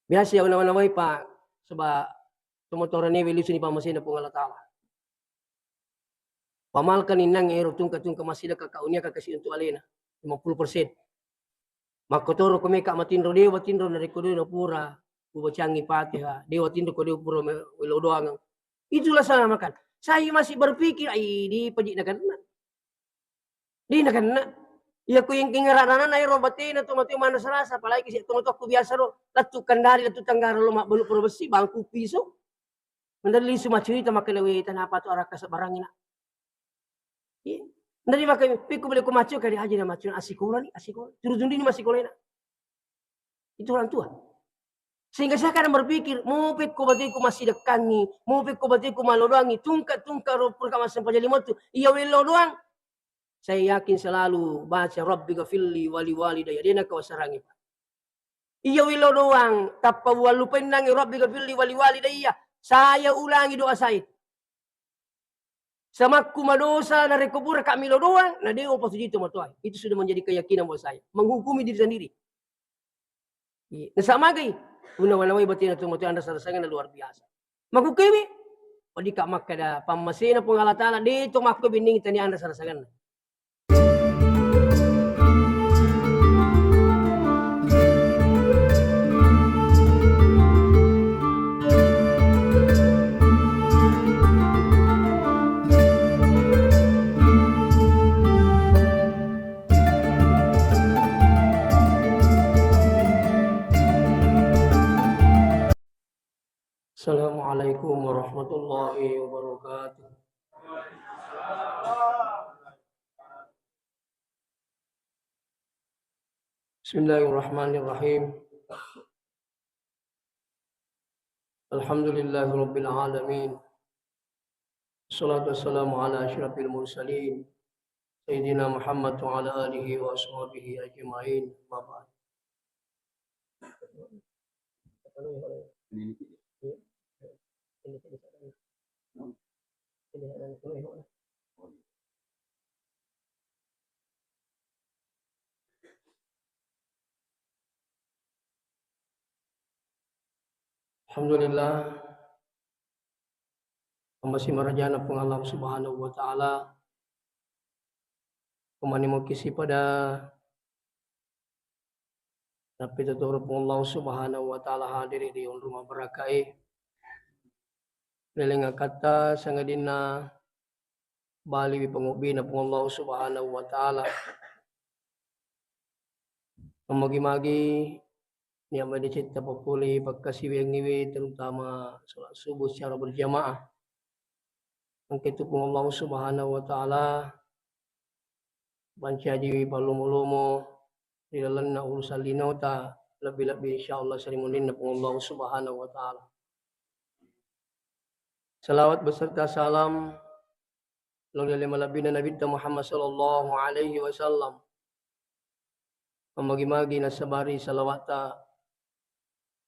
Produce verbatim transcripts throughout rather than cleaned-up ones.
Biasa ya nawa-nawai, Pak, sebab tomatoa newe lisu ni pammasena Puang Allah Ta'ala. Pamalkan innang ero tungka-tungka massidekka ka unia ka kasi untuk alena lima puluh persen. Makkotoro ko meka matinro, dewa tinro narekko dewa pura ubacangi Fatihah, dewa tinro ko dewa pura me-, welo doang. Itulah sama makan. Saya masih berpikir, ai di paji nakenna. Di nakenna. Iya ku yang kingerak ranana ero batena tu mati mana serasa, apalagi si tomatoa ku biasa ro, lettu Kendari, lettu Tenggara lo mabbelu pura besi, bangku piso. Mendalle lisu maccurita makkeda, "We, tanapa tu arakka sebarangina?" Iya. Nari makkeda, "Pikku beli ku maccu kali aja na maccu, asikola ni, asikola. Turu tundini massikolena." Itu orang tua. Sehingga saya kadang berpikir, mau pekko bateku massidekkangi, mau pekko bateku malodoangi, tungka-tungka ro pura ka massempajang lima tu, iya wello doang. Saya yakin selalu baca, "Rabbi ghafirli wali walidayya." Dia nak kau sarangi, Pak. Iya willo doang, tappa uwallupennangi, "Rabbi ghafirli wali walidayya." Saya ulangi doa saya. Samakku madosa narekko pura ka milo doang, na dewa patuju tomatoa. Itu sudah menjadi keyakinan buat saya. Menghukumi diri sendiri. Iya. Nasa magai, unawa-nawai batena tomatoa, anda sarasangan luar biasa. Makukewe, wadika makkada pammasena Puang Allah Ta'ala, de to makko binning tani anda sarasangan. Assalamualaikum warahmatullahi wabarakatuh. Bismillahirrahmanirrahim. Alhamdulillahirabbil alamin. Salatu wassalamu ala asyrafil mursalin, Sayyidina Muhammad wa ala alihi wa ashabihi ajma'in. Amma ba'd. Alhamdulillah. Pammasena marajana Puang Allah Subhanahu wa Ta'ala. Pemani mukisi pada Nappi tuturu Puang Allah Subhanahu wa Ta'ala hadiri ri onrong mabarakae. Leleng akatta sangadinna baliwi pangobbina Puang Allah Subhanahu wa Ta'ala. Magi-magi niammani citta papole pakkasiwiangngiwe, terutama salat subuh secara berjamaah. Engka tu Puang Allah Subhanahu wa Ta'ala pancajiwi pallomo-lomo ri lalenna urusan linota, lebbi-lebbi insyaallah sarimunrinna Puang Allah Subhanahu wa Ta'ala. Salawat beserta salam lao ri ale malebbina Nabitta Muhammad sallallahu alaihi wasallam. Magi-magi nasabari salawatta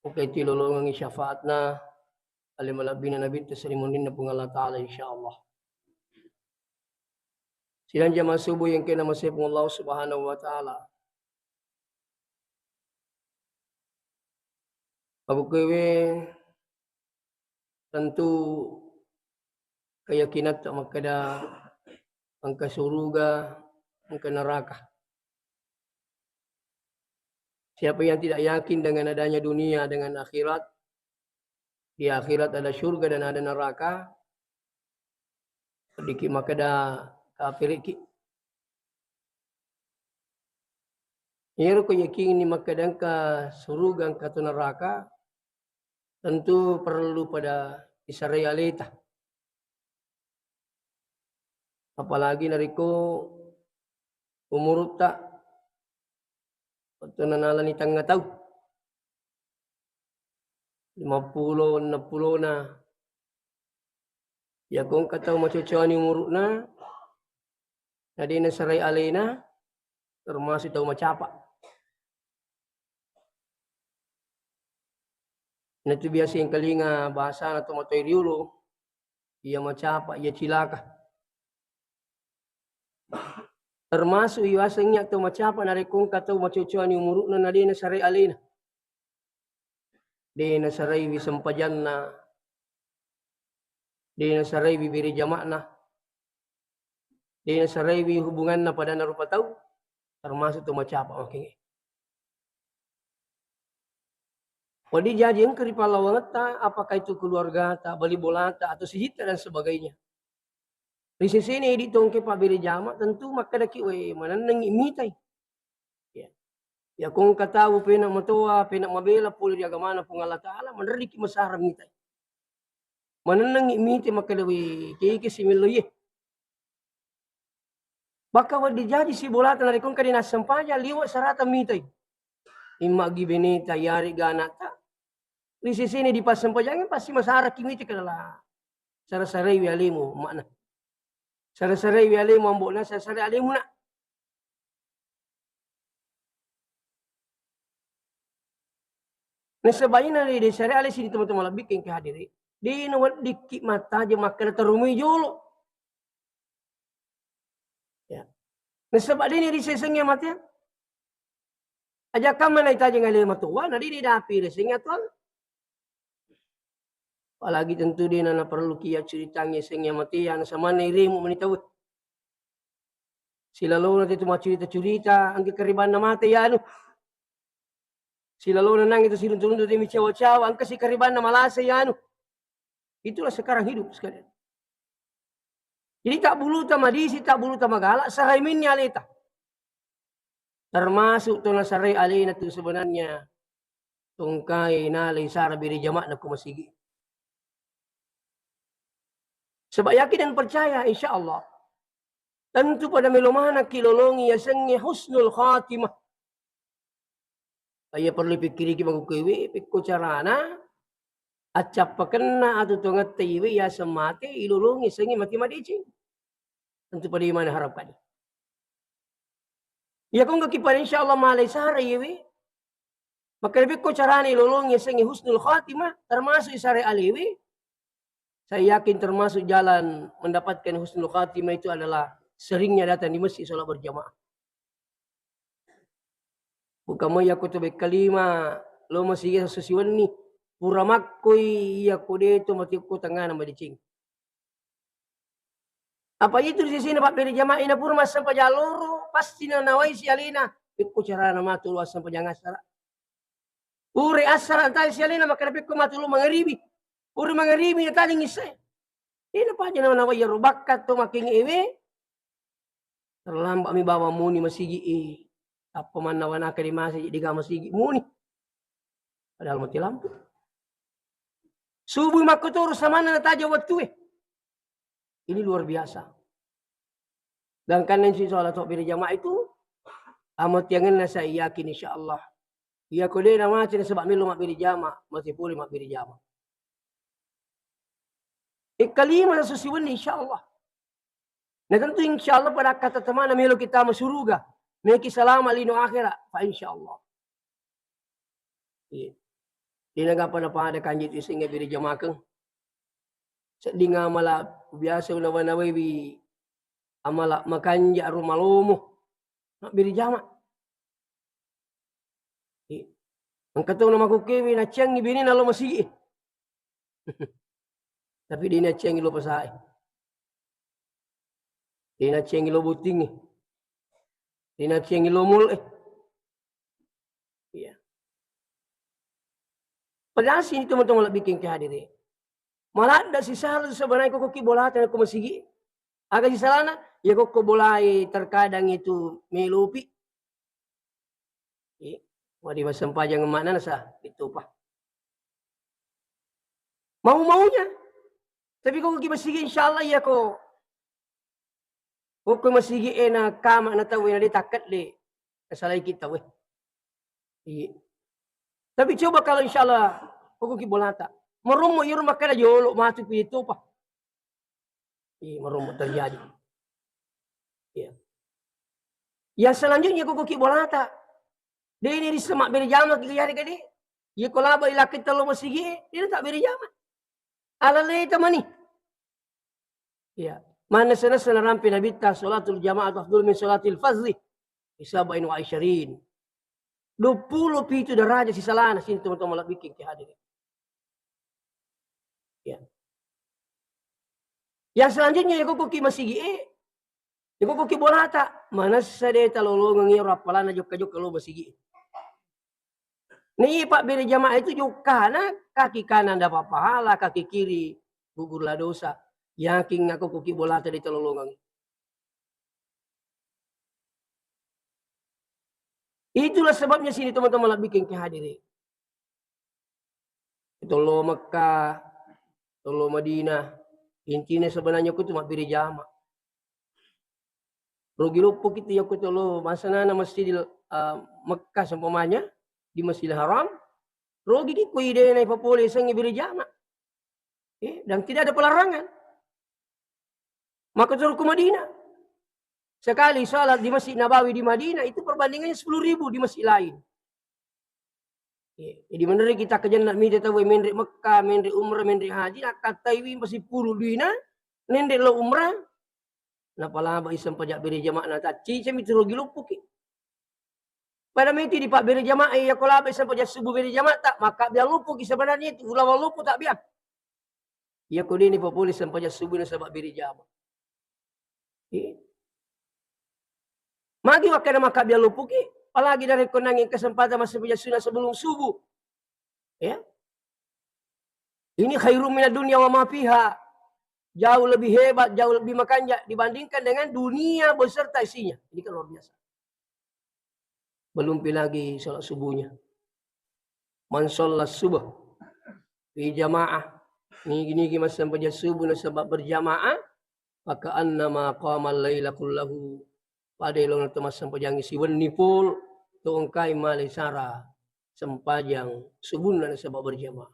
engkai tilolongengngi syafaatna ale malebbina Nabitta sarimunrinna Puang Allah Ta'ala insyaallah. Sidang jamaah subuh yang kena masih Puang Allah Subhanahu wa Ta'ala. Abu kewe tentu keyakinatta makkeda engka suruga, engka neraka. Siapa yang tidak yakin dengan adanya dunia, dengan akhirat, di akhirat ada surga dan ada neraka, sedikit makkeda kafiriki. Iyaro ko yakinni makkeda engka suruga, engka to neraka, tentu perlu pada isarai aleta. Apalagi narekko umurutta wettunna nalani tengnga tau, lima pulo, enneng pulona. Yako engka tau macocoani umuru'na, na de nasarai alena, termasuk tau macapa. Natu biasa engkalinga bahasana tomatoa riolo, iya macapa, iya cilaka. Termasuk iwasengngi tau macapa narekko engka tau macocoani umuru'na na de nasarai alena. De' nasaraiwi sempajanna, de' nasaraiwi bere jama'na, de' nasaraiwi hubunganna padanna rupa tau, termasuk to macapa makengnge. Wedding jaji engka ri pallawangetta, apakah itu keluargata, bali bolata, atau sijitta dan sebagainya. Ri sesena idi' to engka pabbere jama, tentu makkedaki, "We, manennengngi mitai." Ya. Iya ko engka tau pena matoa, pena mabela pole ri agamana Puang Allah Ta'ala, manrerriki masara mitai. Manennengngi mitai makkeda, "We, keke simillo iye." Maka wedding jaji sibolata narekko engka de' nassempajang, liwe' sarata mitai. Imma gi beneta, iyarega ana'ta. Ri sesena dipassempajangi pasti masaraki mitai, kedala sara-saraiwi alemu, makna. Sara-saraiwi alemu, ambo'na, sara-sarai alemu, nak. Nasaba ina ri desa re ale sini teman-teman lebbi keng hadiri. De' naweddikki mattajeng makkeda terumui jolo. Ya. Nasaba de' ni risesengngi mate. Aja kamma naitajeng ale matoa, na de' ni dapi risesengngi atuang. Apalagi tentu de' na, na perlu kia curitangngi sengngi mate, ya, na samanna iremu meni tau. Silalona tetu maccurita-curita, engka karibanna mate, ya, anu. Silalona nang itu siruntu-runtu, de' micawa-cawa, engka si karibanna malasa, ya, anu. Itulah sekarang hidup sekalian. Jadi, tak buluta madisi, tak buluta magala, sarai minni aleta. Termasuk to nasarai alena tu sebenarnya tongkai nalai sara bere jama'na ko masigi. Sebab yakin dan percaya, insya Allah, tentu pada melo manakki lolongi yasengnge husnul khatimah. Iya perlu pikkiriki makkukkuewe, pekko carana accappakenna atuo tongetta iwe yaseng mate, ilolongi yasengnge mate madeceng. Tentu pada imana harapkan. Iya ko engka ki pada insya Allah malai sara iwe, maka lebih ko carana ilolongi yasengnge husnul khatimah, termasuk isare alewe. Saya yakin termasuk jalan mendapatkan husnul khatimah itu adalah seringnya datang di masjid sholat berjamaah. Bukan mai yakko to bekka lima, lo masigi esso siwenni, pura makkoi yakko de to mati ko tengngana madeceng. Apa itu di sini pabbere jamaah ina pura massempajang loro, pasti nanawai si alena, pekko carana matu lo assempajang assara. Pura assara antai si alena makkeda pekko matu lo mangaribi. Pura mangaribi natajeng issae. Ina paja nawai iyaro bakka to makengnge ewe. Terlambat mi bawang muni masigi e. Tappa mannawa naka di masigi, de ga masigi muni. Padahal mati lampu. Subuh makkotoro samanna nataja wettue. Ini luar biasa. Gangkanna insya Allah to bere jamaah itu, amatiangenna saya yakin insya Allah. Iya ko de namati nasaba melo mabbere jamaah, mati pole mabbere jamaah. Ekkalima nasu siwenni insya Allah. Na tentu insya Allah pada kata temana melo kita masuruga, meki salama lino akhera, fa insya Allah. Iya. Dena gapa na pada kanji tu isinga biri jamakeng. Sedding amala biasa unawa-nawaiwi amala makanja ro malomo. Mabbiri jama. Iya. Engka to na makukkewe naciangi bini na lo masigi. Tapi de nacciangi lo pasae. De nacciangi lo bottingnge. De nacciangi lo mall e. Iya. Padahal sini teman-teman lebih kengke hadiri. Maladda sisala sebenarnya koko ki bolata ko masigi. Aga sisalana? Ya koko bolai terkadang itu melopi. Iya. Wadi massempajang makna nasa itu pa. Mau-maunya. Tapi koko ki masigi insya Allah ya ko. Koko masigi ena kama na tau ena de takkat de. Nasalai kita we. Iya. Tapi coba kalau insya Allah koko ki bolata. Merummu iru makkada jolo matu pi itu pa. Iya, merummu terjadi. Iya. Ya selanjutnya koko ki bolata. De ini di semak beri jama ki yari kade. Iya ko laba ilakke telo masigi, de tak beri jama. Ala leta mani. Iya. Mana sana sana rampe nabitta salatul jamaah afdal min salatil fardhi. Isaba inu aisyarin. Dua puluh pitu daraja sisalana sini teman-teman lebih kengke hadiri. Ya. Yang selanjutnya, ya, kukuki masigi e, ya, kukuki bolata, manessa de talolongeng iyaro appalanna jokka-jokka lo masigi e. Ni pabbere jamaah itu jokkana kaki kanan dapat pahala, kaki kiri gugurlah dosa. Yakin aku kuki bolata de talolongeng. Itulah sebabnya sini teman-teman lebih kengke hadiri. Tollo Mekah, tollo Madinah. Intinya sebenarnya aku cuma beri jama. Rugi loppo kita ya aku tollo masanana Masjidil, eh, Mekah seumpamanya di Masjidil Haram. Rugi ki ku idena ipapole sengi beri jama. Eh, dan tidak ada pelarangan. Maka turun ke Madinah. Sekali salat di Masjid Nabawi di Madinah itu perbandingannya sepuluh ribu di masjid lain. Iya, jadi menre kita ke jannah mita tau menre Mekah, menre umrah, menre haji, nakkattaiwi masipulu duina, nenre lo umrah, napalaba iseng pajak bere jamaah na tacci, cemi turugi luppuki. Pada meti di pabbere jamaah, iya ko laba iseng pajak subuh bere jamaah tak, maka biar luppuki sebenarnya itu, ulawang luppu tak biar. Iya ko deni papole sempajang subuh nasaba biri jama. Iya. Magi wakkeda maka biar lupuki, apalagi dari konangi kesempatan masih punya sunnah sebelum subuh. Ya. Ini khairum minad dunya wa ma fiha. Jauh lebih hebat, jauh lebih makanja dibandingkan dengan dunia beserta isinya. Ini kan luar biasa. Belum pi lagi sholat subuhnya. Man sholat subuh fi jamaah, nigi-nigi massempajang subuh nasaba berjamaah, maka annama qamal laila kullahu, pada elona to massempajang siwenni pol, to engkai male sara sempajang subuhna nasaba berjamaah.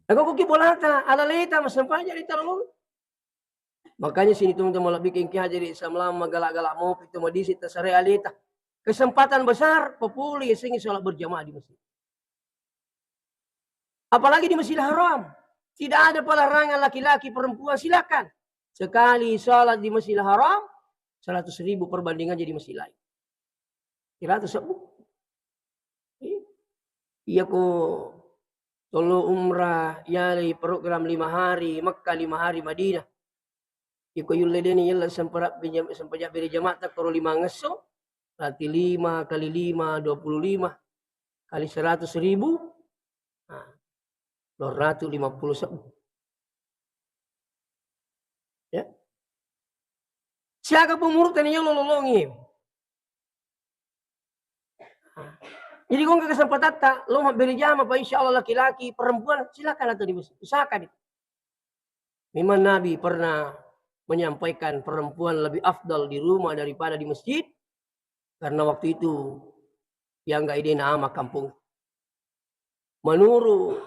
Naga koki bolata, alaleta massempajang di tarolong. Makanya sini teman-teman lebih kengki aja di samlama galak-galak mau itu madisi tasare aleta. Kesempatan besar, papuli sengi sholat berjamaah di masjid. Apalagi di Masjidil Haram. Tidak ada pelarangan laki-laki perempuan, silakan. Sekali sholat di Masjidil Haram, seratus ribu perbandingan jadi masjid lain. Seratus ribu. Iya ko tollo umrah, yalai program lima hari Mekah, lima hari Madinah. Iko yulle deni yella sempera-, sempajang bere jamaah takkoro lima ngesso, berarti lima kali lima, dua puluh lima, kali seratus ribu, nah, dua ratus lima puluh sebbu. Ya. Siaga pemurut tani yolo lolongi. Jadi, ko engka kesempatatta, lo mabbere jama, Pak, insya Allah laki-laki, perempuan, silakan atau di masjid, usahakan itu. Memang Nabi pernah menyampaikan perempuan lebih afdal di rumah daripada di masjid, karena waktu itu yang nggak ide nama kampung. Menurut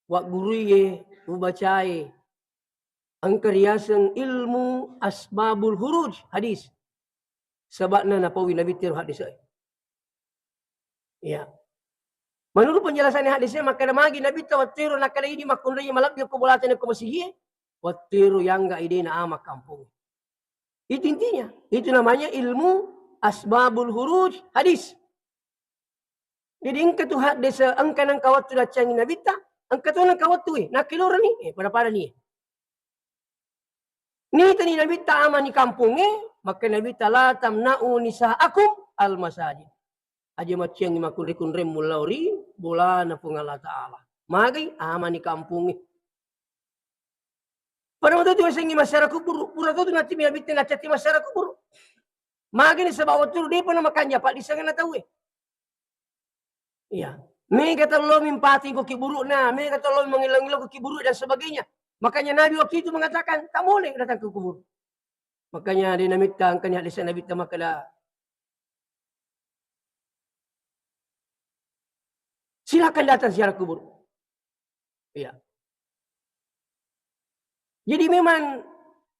Wa Guruye, ubacae, engka riaseng ilmu asbabul huruj hadis. Sebabna napaui Nabi tiro hadis e. Iya. Menurut penjelasan hadisnya, makkeda magi Nabi tawattiru nakkeda idi makkunrai malabbi ko bolata ko masigi, wattiru yangga idena ama kampung. Itu intinya. Itu namanya ilmu asbabul huruj hadis. Jadi engka tu haddese, engka nengka wettu naccangi Nabitta, engka tu nengka wettu, eh, nakkilorani, eh, pada-pada ni. Nitani Nabitta amani kampungnge, maka Nabitta, "La tamna'u nisa'akum al masajid." Aja macciangi makkunre-kunremmu lao ri bolana Puang Allah Ta'ala. Magai amani kampungnge. Pada waktu itu sengi masyarakat kubur, pura tu nanti Nabitta nacatti masyarakat kubur. Magani sebab waktu depa na makanja, Pak, di sana tahu, eh. Iya. Mega tello mimpating ko kiburu'na, mega tello mengileng-ileng ko kiburu dan sebagainya. Makanya Nabi waktu itu mengatakan, "Tak boleh datang ke kubur." Makanya di Nabi tangkanya di sana Nabi tamakala. Silakan datang ziarah kubur. Iya. Jadi memang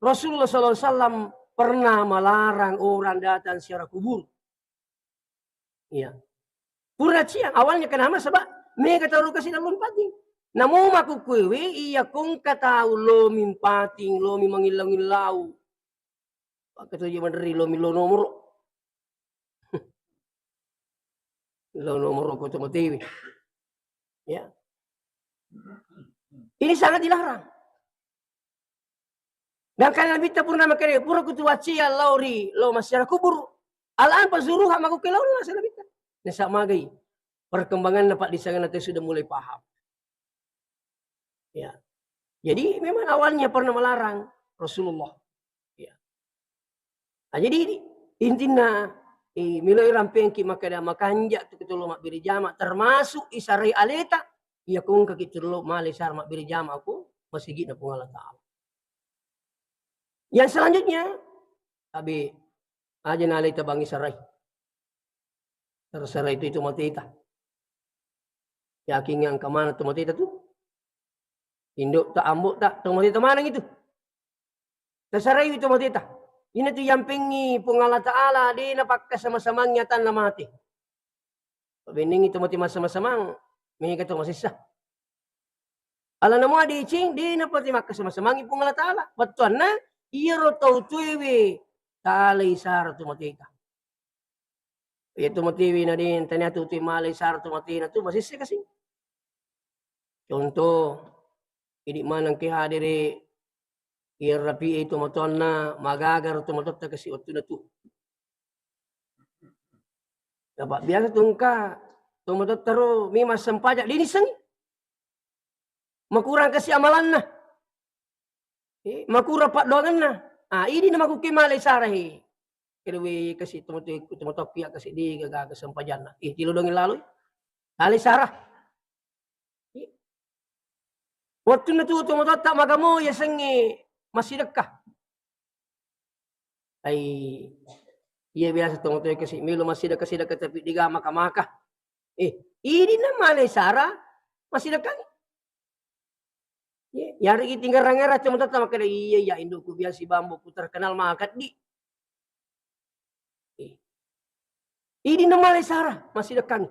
Rasulullah sallallahu alaihi wasallam pernah melarang orang datang ziarah kubur. Iya. Pura ciang, awalnya kenapa? Sebab mega tau kasi dalam pating. Namo maku kuewe iya kongka tau lomi pating, lomi mangillau-ngillau. Pakai tu je meneri lomi lo nomor. Lo nomor ko tu mati. Ya. Ini sangat dilarang. Gangkanna Nabitta purana makkeda, pura kutuwacci lao ri, lao massiara kuburu. Al-an fazuruha, makkukkué laona, sa Nabitta. Nasa magai perkembanganna, paddisangenna tau sudah mulai paham. Ya. Jadi memang awalnya pernah melarang Rasulullah. Ya. Nah, jadi ini intinna, eh, miloi rampengki makkeda makanja tu tollo mabbere jama, termasuk isarai aleta, iya ko engkaki tollo malai sara mabbere jama ko masigi'na Puang Allah Ta'ala. Yang selanjutnya, tabe aja nalai tabangi sarai. Terserah itu, itu mateta. Yakin engka mana tu mateta tu? Indo ta, ambo ta, tu mateta maneng itu. Terserah itu mateta. Ini tu yang pengi Puang Allah Ta'ala, de na pakkasama-samangi atanna mate. Benengi tu mate massama-samang, mega tu masessa. Alana mua deceng, de na pati makkasama-samangi Puang Allah Ta'ala. Bettuanna, iyaro tau tuewe, talai sara tu mateta. Iya tu matewe na de, tania tu tu malai sara tu matena tu masesse kasi. Contoh, idi maneng ke hadere, iya rapi itu matoanna, magaga tu matotta kasi wattunna tu. Dapat biasa tu engka, tu matotta ro, mi massempajang, dinisengi. Makurang kasi amalanna. Eh, makurang paddoangenna. Ah, idi na makkukkué malai sara, he. Kedewe kasi tomatoku, tomatoku ya kasi de gaga sempajanna. Eh, tilo dongi laloi. Malai sara. Eh. Wattunna tu tomatotta magamo yasengnge massidekka. Ai, iya biasa tomatoe kasi melo massidekka-sidekka tapi de gaga maka-maka. Eh, idi na malai sara massidekka. Iya, yaregi tinggal rangerang tomatotta makkeda, "Iya, iya, indukku biasa bambu ku terkenal makaddi." Eh. Idi na malai sara massidekka.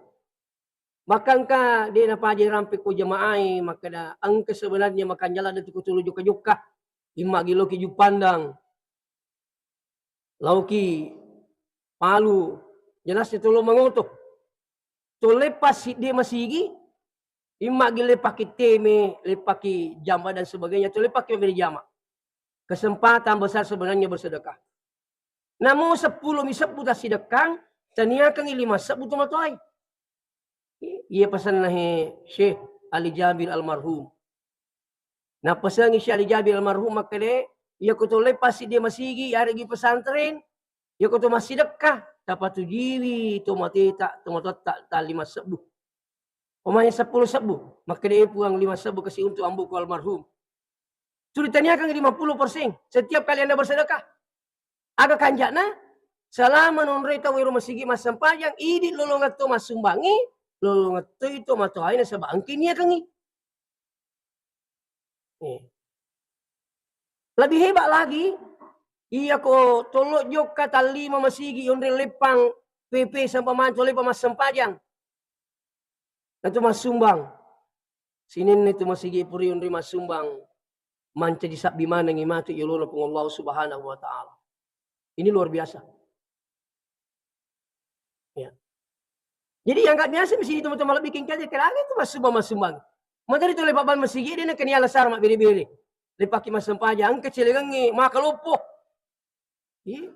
Maka engka de napaja rampe ko jamaah e makkeda engka sebenarnya makanja ladde tu ko tulu jokka-jokka. Imma gi loki Juppandang. Laoki Palu, jelasnya tolo mangoto. Tole pas sidde masigi, imma gi leppaki teme, leppaki jama dan sebagainya, tole paki mabere jama. Kesempatan besar sebenarnya bersedekah. Namo seppulo mi sebbu tassidekkang, taniakangi lima sebbu tomatoae. Iya pesanna he Syekh Ali Jabir almarhum. Napesangi Syekh Ali Jabir almarhum makkeda, iya ko tolle pasti dia masigi, yaregi pesantren, iya ko to massidekka, tapatujiwi tomateta, tomatotta ta lima sebbu. Pemain seppulo sebbu, makkeda, "Eh, Puang, lima sebbu kasi untuk ambuku almarhum." Sudah taniakan lima puluh persen setiap kali Anda bersedekah. Aga kanja'na, selama nonroi tau ero masigi massempajang, idi lolongeng to massumbangi, lolongeng toi to matoae nasaba engka niakangi. Eh. Lebih hebat lagi, iya ko tollo jokka tallima masigi yonroi leppang P P sampa manco leppang massempajang. Natu massumbang. Sininna tu masigi puri onri massumbang. Mancaji sabbi manengi matu yolona Puang Allah Subhanahu wa Ta'ala. Ini luar biasa. Ya. Jadi yang nggak biasa di sini teman-teman lebih kengkanya kira itu massumbang massumbang. Materi tu lepak ban masigi dia nak kena alasar mak beri-beri. Lepak ki masempajang ke celengangi maka lopo. Iya.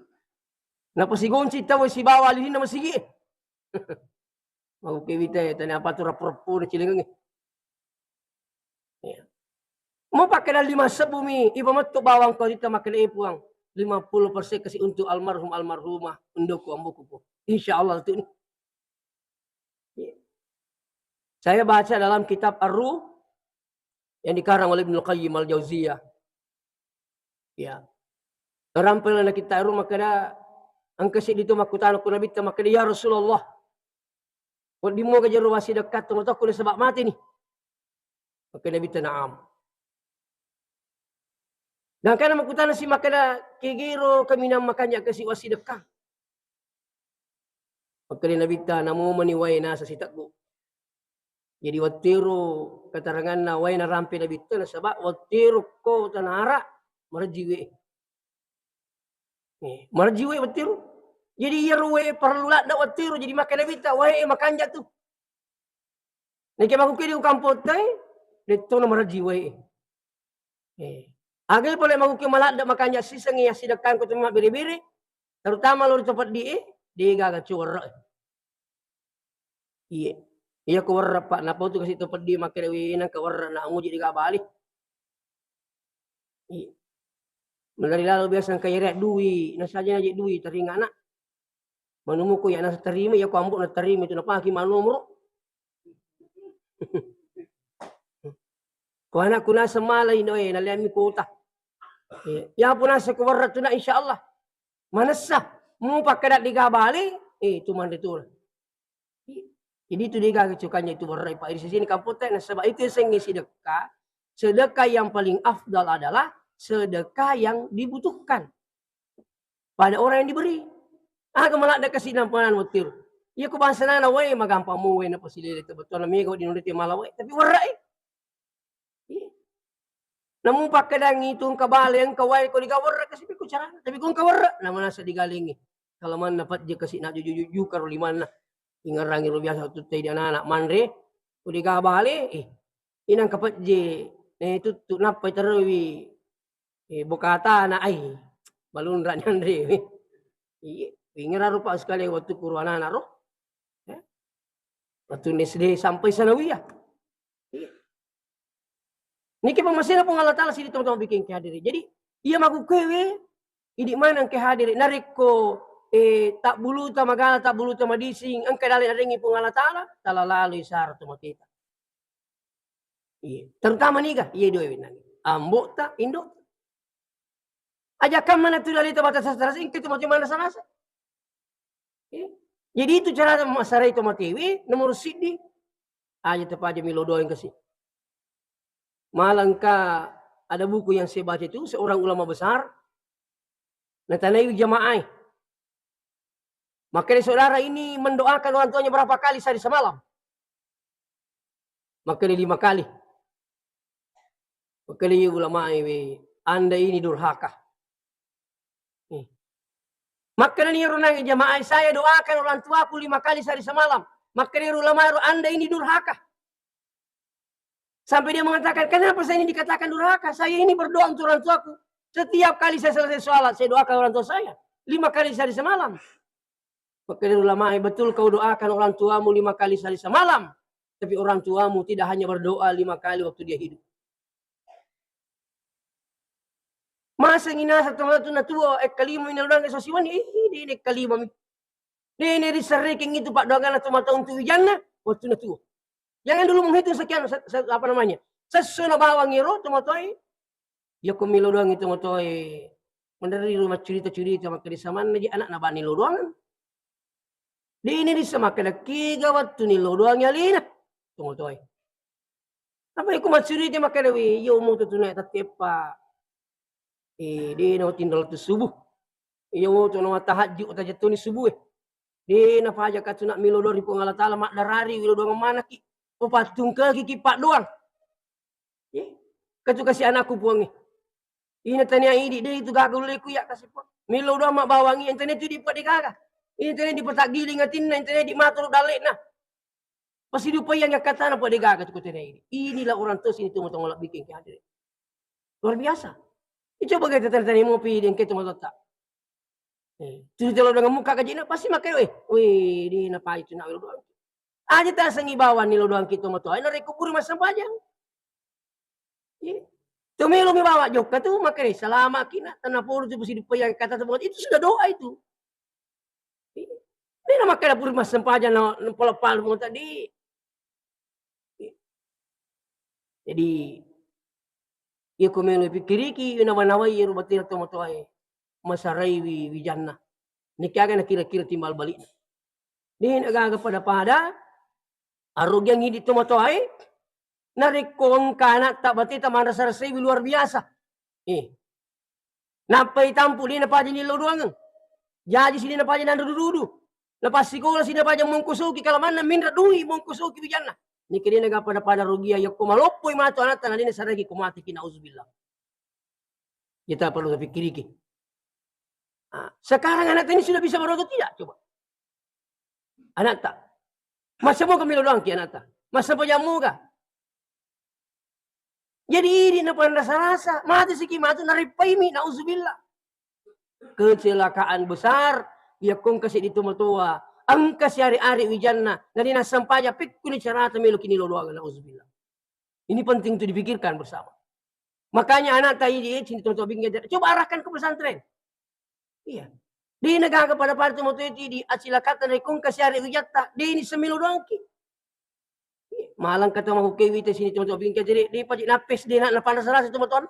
Napa si gonci tahu si bawa lilin nama sigi. Mau ke wita ya tanya apa tu rapo-rapo na cilingangi. Ya. Mau pakai dan lima sebbu mi, iba metu bawang kau kita makan eh Puang. Lima puluh persen kasih untuk almarhum almarhumah, undoku ambuku. Insya Allah tu ni. Iya. Saya baca dalam kitab Ar-Ruh yang dikarang oleh Ibnu Qayyim Al-Jauziyah. Ya. Rampel na kita Ar-Ruh makkeda, engka siddi tu makkutana ku Nabitta makkeda, "Ya Rasulullah, wedding moga jero wassidekka tomatoakku nasaba mate ni?" Makkeda Nabitta, "Na'am." Dan kana makkutana si makkeda, "Kegero kaminang makanja kasi wassidekka?" Makkeda Nabitta, "Namomani wae nasa siteggu." Jadi wattero keteranganna wae narampe Nabitta nasaba wattero ko tanara marejji we. Eh, marejji we wattero. Jadi iyaro we perlu ladda wattero jadi makkeda Nabitta wae makanja tu. Nake makkukedi ku kampong tai, De'to na marejji wae. Eh. Aga pole magukke maladde makanja siseng iya sidekkang ko to mabbere-bere, terutama lao ri to peddi e, de gaga cuwerre. Iye. Iya ko werre, Pak, napau tu kasi to peddi makkeda wi nang ka werre na muji de ga bali. Iye. Menari lalo biasa engka yere dui, nasaja naje dui taringana. Manumuku ya nasa terima, ya ko ambo na terima itu napaki manomoro. Ko anakku nasa malai no, eh, naliami kota. Eh, ya pun nasa ko werre tu na, insyaallah. Manessa, mu pakkeda de ga bali, eh, tu manre tu. Jadi itu de gaga cukanya itu werre, Pak. Di sini kampung teh, nasaba itu sengi sedekah. Sedekah yang paling afdal adalah sedekah yang dibutuhkan pada orang yang diberi. Aga maladde kasi nampanan wetir. Iya ko bangsa nana wae magampang mu wae na pasilele te betul na mega di nurite mala wae. Tapi werre, eh. Iya. Namu pakkedangi tu engka bale, engka wae ko digawerre kasi ko carana. Tapi ko engka werre, na manasa digalengi. Kalau manna pajje kasi na juju-juju karo limanna. Ingerangi ro biasa tu tei di anak-anak manre, ko diga bale, eh, inang kapajje, eh, tuttu nappai terewi, eh, bokatana, ai, balunra ni anre. Iya, ingerang ro, Pak, sekali waktu kuru anak-anak ro. Ya. Waktu S D sampai sanawiyah. Iya. Niki pemmasena Puang Allah Taala sidi tomatoa bikin ke hadiri. Jadi, iya makkukkuewe, idi maneng ke hadiri. Narekko, eh, tabbuluta magala, tabbuluta madising, engka dale narengi Puang Allah Taala, tala laloi sara tomateta. Iya. Terutama niga, iya dua wenang. Ambota, indota. Aja kamma na tu dalita batas rasa, engka tu matu manrasa-rasa. Eh, jadi itu cara masarai tomatewe, nomor siddi, aja tapaja milo doang kasi. Malah engka ada buku yang saya baca itu, seorang ulama besar, natanai jamaah. Makanya saudara ini mendoakan orang tuanya berapa kali sehari semalam? Makkeda lima kali. Makkeda iya ulamae we, Anda ini durhaka. Eh. Makkeda ni ro nang jamaah, "Saya doakan orang tuaku lima kali sehari semalam." Makkeda ro ulamae ro, "Anda ini durhaka." Sampai dia mengatakan, "Kenapa saya ini dikatakan durhaka? Saya ini berdoa untuk orang tuaku. Setiap kali saya selesai sholat, saya doakan orang tua saya. Lima kali sehari semalam." Makkeda ulamae, "Betul kau doakan orang tuamu lima kali sehari semalam, tapi orang tuamu tidak hanya berdoa lima kali waktu dia hidup." Masa nginasa tomatoa tu natuo, eh, kalima mi nalodang sosiwani, eh, de ne kalima mi. De ne risarekeng itu paddoanganna tomatoa untuk wijanna, waktu natuo. Jangan dulu menghitung sekian, se-, se-, apa namanya, sesso na bawang ero tomatoa e. Iya ko milo doang itu tomatoae, menderri rumah curita-curita, makkeda samanna ji anakna bani lo doangan. Dini rissa makkeda kiga wettu ni lo doang alina tomatoae. Apa iku maccurita makkeda, "Wi, iya umur tu tunai tatteppa. Eh, de na tinro tu subuh. Iya umur tu na tahajud tajettuni subuh e. De na paja katuna milo doang ri Puang Allah Taala, maddarari wilo doang manaki. Ko pattungkaki ki paddoang." Eh, katu kasi anakku Puangnge. Ina tania idi de itu gaga uleku iya kasi Puang. Milo doang mabbawangi, entene tu dipa de gaga. Entene dipataggiling atinna, entene di maturu dallekna. Pasi dupa iya ngakkatana pa de gaga tu ko tania idi. Inilah orang tua sini tu motong olak bikin ke hadiri. Luar biasa. Icoba kita tanya-tanya mau pi di engke tu matotta. Eh, tu jalo dengan muka kajina pasti makai, "Weh, weh, di na pai tu nak lo doang." Aja tasengi bawang ni lo doang kita matoa. Narekko puri massempajang. Iya. Tu melo mi bawa jokka tu, makkeda, "Salama kina, tanah polo tu pasti dipayang kata tu." Itu sudah doa itu. Iya. Ini nama kada puri massempajang na, na pala-pala mau tadi. Iya. Jadi, iya ko melo pikiriki, nawa-nawai ero batena tomatoae. Masarai wi, wijanna. Niki aga nakira-kira timbal balikna. De na gaga pada-pada, arugiang idi tomatoae, narekko engka anakta bateta manrasa-rasaiwi luar biasa. Eh. Nappai tampu de napaja nillo doangeng. Jaji si de napaja nanro dudu-dudu. Napassikola si napaja mongkosoki kalamanna minra dui mongkosoki wijanna. Niki de na gaga pada-pada rugia yakko maloppoi matu anakta na de nasareki ko mateki, nauzubillah. Kita perlu tapikkiriki. Ah, sekarang anakta ini sudah bisa berdoa atau tidak? Coba. Anakta. Masa moga milo doangki anakta? Masa pajammoga? Jadi idi napanrasa-rasa, mate siki matu nareppaimi, nauzubillah. Kecelakaan besar, iya kongka seddi tomatoa, engka siare-are wijanna, nani nassempajang pekkuni carata melo kini loloang, nauzubillah. Ini penting untuk dipikirkan bersama. Makanya anak tadi, eh, sini tomatoa bingkai, coba arahkan ke pesantren. Iya. De nagaga pada-pada tomatoa itu di acilakata na kongka siare wijatta, de ni semelo doangki. Iya. Malang kata mau ke wita sini tomatoa bingkai jadi, de paji napes de na, napanrasa-rasa tomatoanna.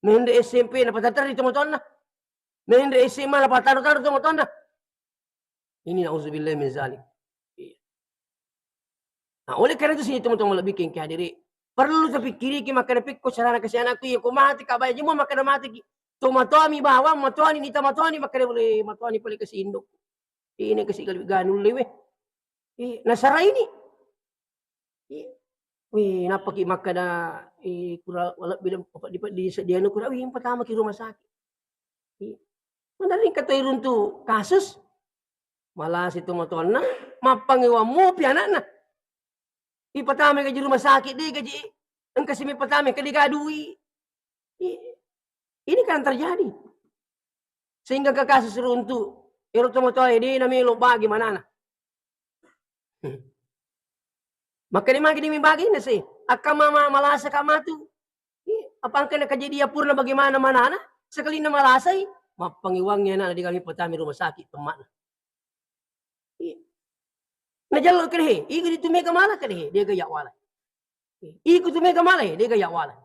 Menre S M P napataterri tomatoanna. Menre S M A napataru-taru tomatoanna. Ini nauzubillah min zalik. Iya. Nah, oleh karena itu sini teman-teman lebih kengke hadiri. Perlu tapikkiriki makkeda pekko carana kasi anakku, iya ko mate ka bae jemua makkeda mate ki. Tomatoami bawang, matoani ni tamatoani makkeda boleh matoani pale kasi indok. Ini kasi kali ganu lewe. Eh, nasara ini. Iya. Wih, nappaki makkeda, eh, kura lebbi deng, peddi-peddi sediano kura, wih, pertama ki rumah sakit. Iya. Mana ringka to iruntu kasus, malasai tomatoanna, mappangewang mopi anakna. Ipatama gaji rumah sakit, de gaji, engka simi patama, ke de gadui. Iya. Ini kan terjadi. Sehingga ke kasus runtu, ero tomatoa de namelo bagi manana. Makkeda magi demi bagi na se. Akka mama malasa ka matu. Iya, apa engka na kejadian purna bagaimana manana? Sekali na malasai, mappangewangi anak di kami pertama rumah sakit temmakna. Iya. Na jallo kede he, iku ditu mega mala kede he, de gaya wala. Iku tu mega mala he, de gaya wala.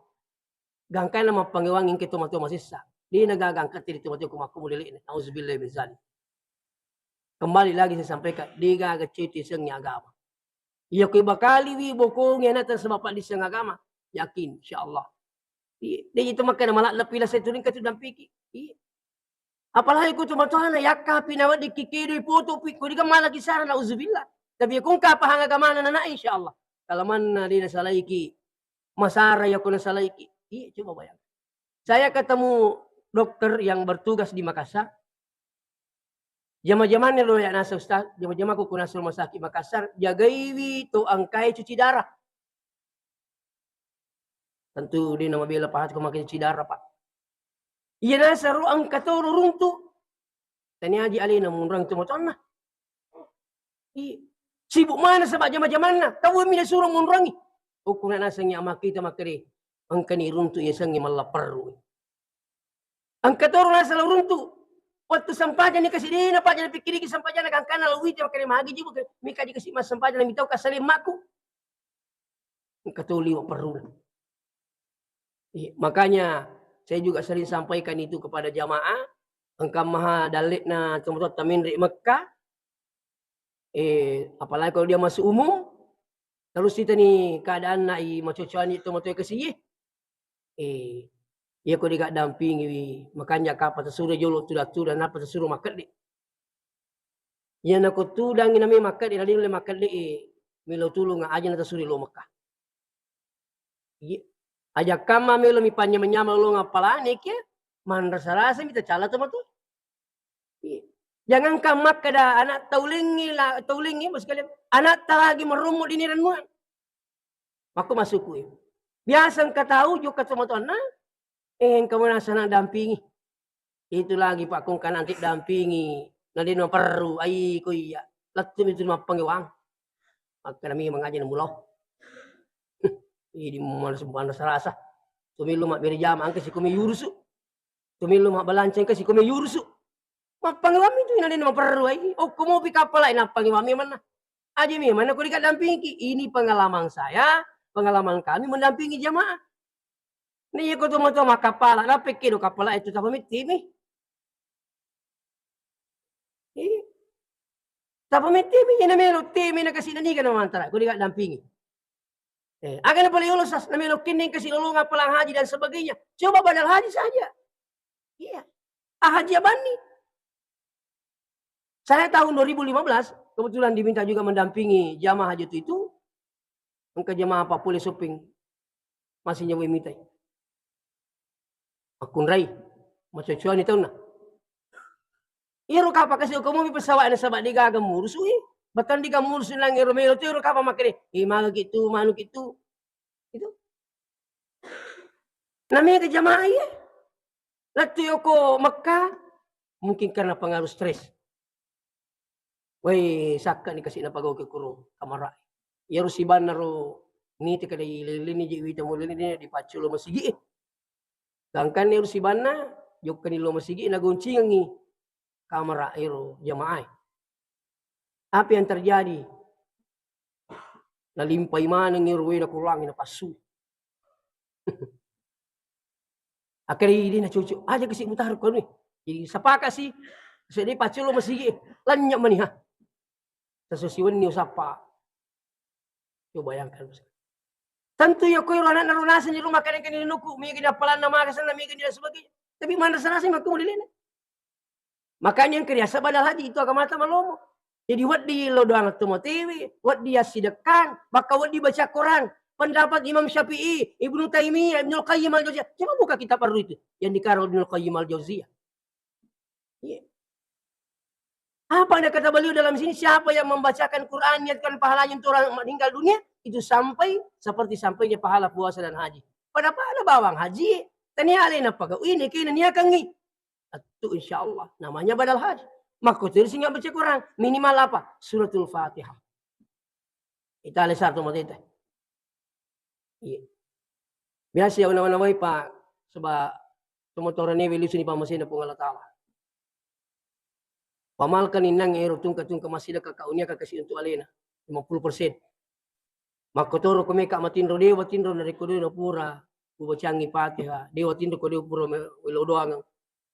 Gangkana mappangewangi engka tomatoa masessa. De na gaga engka tiri tomatoa ku makku mulele'na. Nauzubillah min zalik. Kembali lagi saya sampaikan, de gaga cetu isengi agama. Iya ko ibakaliwi bokongi anata sebab paddisseng agama, yakin insyaallah. Iya, de itu makkeda maladdepi lasai turingka tu dampiki. Iya. Apalagi ko tomatoana yakkapi naweddikki kedoi potopi ko diga mala kisara, nauzubillah. Tapi ko engka pahang agamana nana insyaallah. Kalamanna de nasalaiki. Masara iya ko nasalaiki. Iya, coba bayangkan. Saya ketemu dokter yang bertugas di Makassar. Jama-jamanna ro ya nasa Ustaz, jama-jamaku ku nasa rumah sakit Makassar, jagaiwi to engkae cuci darah. Tentu de namabela paha ko make cuci darah, Pak. Iya nasaro engka to runtu. Tania aji alena munrang tomatoanna. Iya. Sibuk mana sebab jama-jamanna. Tau mi nasuro munrangi. Okko na nasengi amakita makkeda, engkani runtu yasengi mallapperru. Engka toro nasala runtu. Wettu sempajang ni kasi de napaja napikkiriki sempajang na gangkana lawite makkeda magi jibu mika ji kasi massempajang na mitau kasalimmaku. Engka to liwa perruna. Iya, makanya saya juga sering sampaikan itu kepada jamaah, engka maha dalle'na tomatoatta menre Mekka, eh, apalagi kalau dia masuk umum, terus itani keadaanna i macocoani tomatoa kasiye, eh, iya ko digaddampingiwi, makanja kapang tasuro jolo tudang-tudang, nappa tasuro makkedde. Iya nako tudangi nami makkedde, nadin le makkedde, eh, melo tulung aja natasuri lo Mekah. Iya. Aja kamma melo mi panyama-nyama lo ngappalane kia, manrasa-rasa mi tacala tomatoa. Iya. Jangankan makkeda anak taulengi la, taulengi, Ibu sekalian, anak talagi merumut ini rennuan. Makko massukkui. Biasa engka tau jokka tomatoanna, eh, engka manasa na dampingi. Itu lagi pakkongka nanti dampingi, na de naperru, ai ko iya. Lettu mi tu mappangewang. Makkeda mi mangaji na mulau. Idi malas, malas rasa. Tumillu mabbere jama engka sikomi yurusu. Tumillu mabbalanca engka sikomi yurusu. Mappangewammi tu inanena maperru ai. Okko mopi kappalai nappangewammi manna. Aja mi manna ko dika dampingki. Ini pengalaman saya, pengalaman kami mendampingi jamaah. Ni ko tomatoa makkappala, nappekki do kappala itu tapa mittimi. Iya. Tapa mittimi, ina melo timi na kasi na niga na mantara, ko dika dampingi. Eh, aga na pale yolo sas, na melo kinning kasi lolong appalang haji dan sebagainya. Coba badal haji saja. Iya. Ah, haji abanni. Saya tahun dua ribu lima belas, kebetulan diminta juga mendampingi jamaah haji waktu itu. Engka jamaah apa pole shopping. Masih nyawa mitai. Makkunrai. Macocoani taunna. Iyaro kapang kasi okko momi pesawat nasaba degaga murusu i. Batang degaga murusu nang ero melo tu ero kapang makkeda, eh, magaki tu, manuki tu. Itu. Na mega jamaah iya. Lettu yoko Mekka, mungkin karena pengaruh stres. Wai, sakka ni kasi napagau ke kurung kamara. Iyaro sibanna ro niti kada ileleni je wita mulini dipacculo masigi. Gangkanni ero sibanna, jokkani lo masigi, nagoncingengi kamara ero jamaah. Apa yang terjadi? Nalimpai maneng ero wena kurangi napassu. Akhirnya dia nacucu, aja kasi mutaru kau ni. Jadi sepakat sih, saya dia pacul lo masigi, lanyap mani ha. Sesuai wenni usappa. Coba bayangkan, Bos. Tentu ya, koe ro anakna ro naseng di rumah, kadang-kadang nuku, mega ni appalanna, maka senna, mega ni dan sebagainya. Tapi manrasa-rasa makku mulilena. Makanya yang kerja badal haji itu agamata malomo. Jadi wedding lo doang tu matewe, wedding assidekkang, bakka wedding baca Quran. Pendapat Imam Syafi'i, Ibnu Taimiyah, Ibnu Qayyim Al-Jauziyah. Coba buka kitab Ar-Ruh itu yang dikarang Ibnu Qayyim Al-Jauziyah. Iya. Apa ada kata beliau dalam sini? Siapa yang membacakan Quran, niatkan pahalanya untuk orang meninggal dunia, itu sampai seperti sampainya pahala puasa dan haji. Pada pahala bawang haji, tania alena pagau ini kena niakangi. Itu insya Allah namanya badal haji. Maka terus ingat baca Quran, minimal apa? Suratul Fatihah. Itale sarto mateta. Iya. Biasa ya wana-wanawai, Pak, sebab tomatorangnge welisuni pammasena Puang Allah Ta'ala. Pamalkan innang ero tungka-tungka massidekka ka unia ka kasi untuk alena lima puluh persen. Makkotoro ko meka matinro, dewa tinro narekko dewa pura ubacangi Fatihah, dewa tinro ko dewa pura me-, welo doangeng.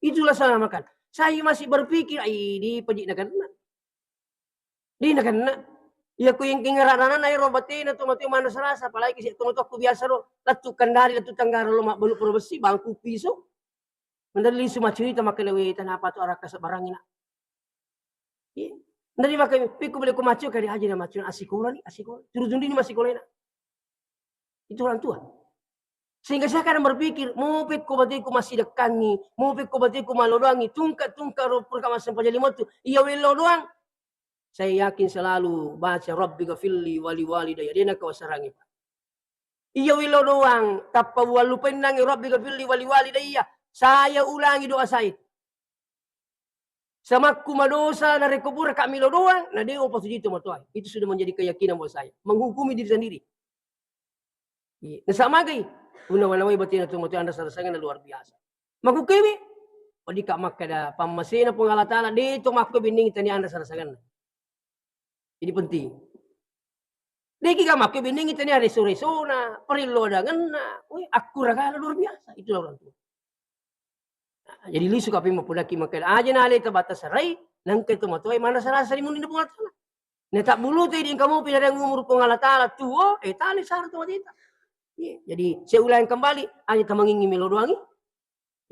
Itulah saya makan. Saya masih berpikir, ai, di paji nakenna. Di nakenna. Iya, ku yang kingerak ranana ero batena tu mati mana serasa, apalagi si tomatoakku biasa ro, lettu Kendari, lettu Tenggara lo mabbelu pura besi, bangku piso. Mendali lisu maccurita makkeda, "We, tanapa tu arakka sebarangina?" Iya. Mendali makkeda, "Pikku beli ku maccu kali aja na maccu, asikola ni, asikola. Turu tundini massikolena." Itu orang tua. Sehingga saya kadang berpikir, "Mau pekko bateku massidekkangi, mau pekko bateku malodoangi, tungka-tungka ro purka massempajang lima tu, iya welo doang." Saya yakin selalu baca, "Rabbi ghafirli wali walidayya." Dia nak kau sarangi, Pak. Iya welo doang, tappa uwallupennangi, "Rabbi ghafirli wali walidayya." Saya ulangi doa saya. Samakku madosa narekko pura ka melo doang, na dewa patuju tomatoae. Itu sudah menjadi keyakinan buat saya. Menghukumi diri sendiri. Iya. Nasa magai, guna wanawai batena tomatoae, anda sarasangan luar biasa. Makukewe, wadika makkada pammasena Puang Allah Ta'ala, de to makko binning tania anda sarasangan. Ini penting. Deki ka makke benning tania reso-resona, parillo adangenna, weh, akkuragana luar biasa. Itulah orang tua. Nah, jadi lisu kapi mapodaki makkeda, aja na aleta batasarai, nangka itu matoe mana sarasa di mundi Puang Allah Ta'ala. Na tabbulu te di engka mau pinareng umur Puang Allah Ta'ala tuo, eh, tali sarang tu mateta. Iya, jadi saya ulangi kembali, aja tamangingi melo doangi.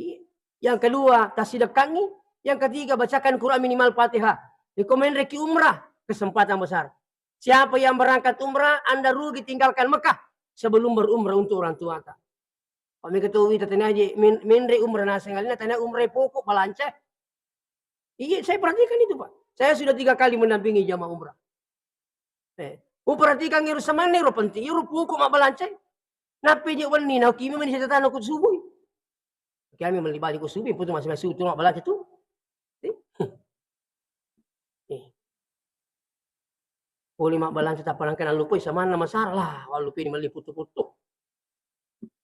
Iya. Yang kedua, tassidekkangi. Yang ketiga, bacakan Quran minimal Fatihah. Iko menreki umrah, kesempatan besar. Siapa yang berangkat umrah, Anda rugi tinggalkan Mekah sebelum berumrah untuk orang tuata. Pak mega tahu wita tanya aja, men-, menre umrah naseng alina, tanya umrah pokok balanca. Iya, saya perhatikan itu, Pak. Saya sudah tiga kali mendampingi jamaah umrah. Eh, uperhatikan ero samanna ero penting, ero pokok mabbalanca. Nappa je wenni, na kimi meni setatana ku subui. Kami melli baju ku subui, putu masih masih tu mabbalanca tu. Eh. Eh. Poli mabbalanca tappa nangka nallupai samanna masara lah, wallupini melli putu-putu.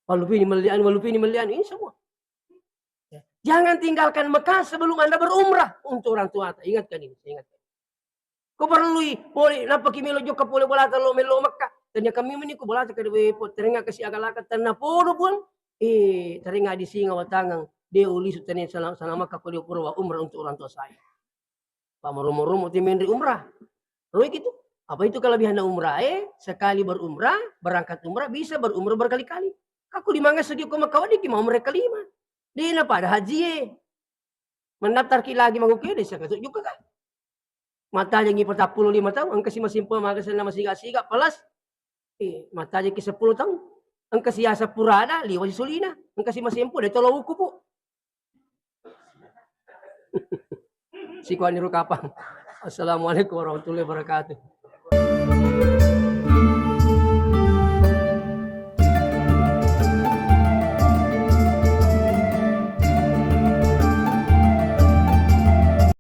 Wallupini melli anu, wallupini melli anu, ini semua. Ya. Jangan tinggalkan Mekah sebelum Anda berumrah untuk orang tua. Ingatkan ini, ingatkan. Ko perlui pole, nappaki melo jokka pole bolata lo melo Mekah. Tanya kami meni ko bolata kada we po, teringa kasi agalaka tanah podo pun. Eh, teringa di singa watangang. Dia uli sutane sana, sana Mekah ko dia pura wa umrah untuk orang tua saya. Pak meromo-romo ti menri umrah. Roi gitu. Apa itu kelebihan umrah? Eh, sekali berumrah, berangkat umrah, bisa berumrah berkali-kali. Aku di mangga segi ko Mekah wadi ki mau mereka lima. Dia na pada haji eh. Mendaftar ki lagi mangukede, saya kasih juga kan. Matajengi patappulo lima taung, engka si masimpo, maga senna masiga-siga, plus, eh, matajengki seppulo taung, engka si asa purana, liwa si sulina, engka si masimpo, de tolo uku, Bu. Sikuani ro kapang. Assalamualaikum warahmatullahi wabarakatuh.